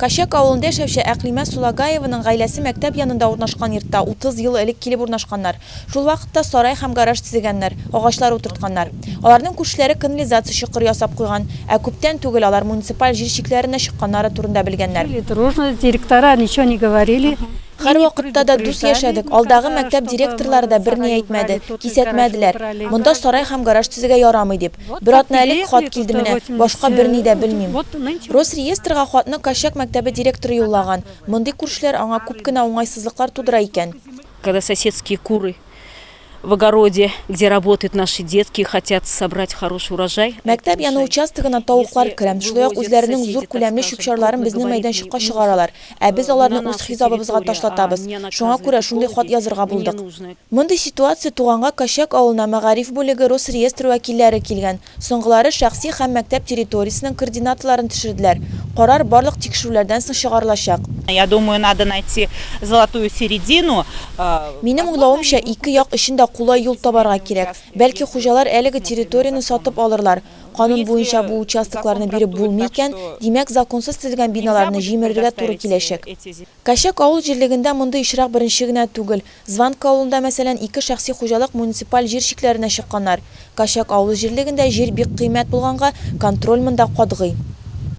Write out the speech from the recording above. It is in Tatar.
Кощак авылында яшәүче Әкълимә Сулагаеваның гаиләсе мәктәп янында урнашкан йортта 30 ел элек килеп урнашканнар. Шул вакытта сарай һәм гараж төзегәннәр, агачлар утыртканнар. Аларның күршеләре канализация чокыры ясап куйган, ә күптән түгел алар муниципаль җир чикләренә чыкканнары турында белгәннәр. Жили дружно, директора ничего не говорили. Һәрвакытта да дус яшәдек, алдагы мәктәп директорлары да берни әйтмәде, кисәтмәделәр. Монда сарай һәм гараж төзергә ярамый дип. Бер атна элек хат килде менә, башка берни дә белмим. Росреестрга хатны Кощак мәктәбе директоры юллаган. Мондый күршеләр аңа күп кенә уңайсызлыклар тудыра икән. Когда соседские куры в огороде, где работают наши детки, хотят собрать хороший урожай. Мәктәп яны участогына тавыклар керә, шулай ук үзләренең зур күләмле чүп-чарларын безнең мәйданчыкка чыгаралар, ә без аларны үз хисабыбызга ташлатабыз. Шуңа күрә шундый хат язырга булдык. Мондый ситуация туганга Кощак авылына мәгариф бүлеге, Росреестр вәкилләре килгән. Соңгылары шәхси һәм мәктәп территориясенең координаталарын төшерделәр. Карар барлык тикшерүләрдән соң чыгарылачак. Я думаю, надо найти золотую середину. Минем уйлавымча, ике як өчен дә кулай юл табарга кирәк. Бәлки, хуҗалар әлеге территорияне сатып алырлар. Канун буенча бу участокларны биреп булмый икән, димәк, законсыз төзелгән биналарны җимерергә туры киләчәк. Кощак авыл җирлегендә мондый очрак беренче генә түгел. Званка авылында, мәсәлән, ике шәхси хуҗалык муниципаль җир чикләренә чыкканнар. Кощак авыл җирлегендә җир бик кыйммәт булганга, контроль монда катгый.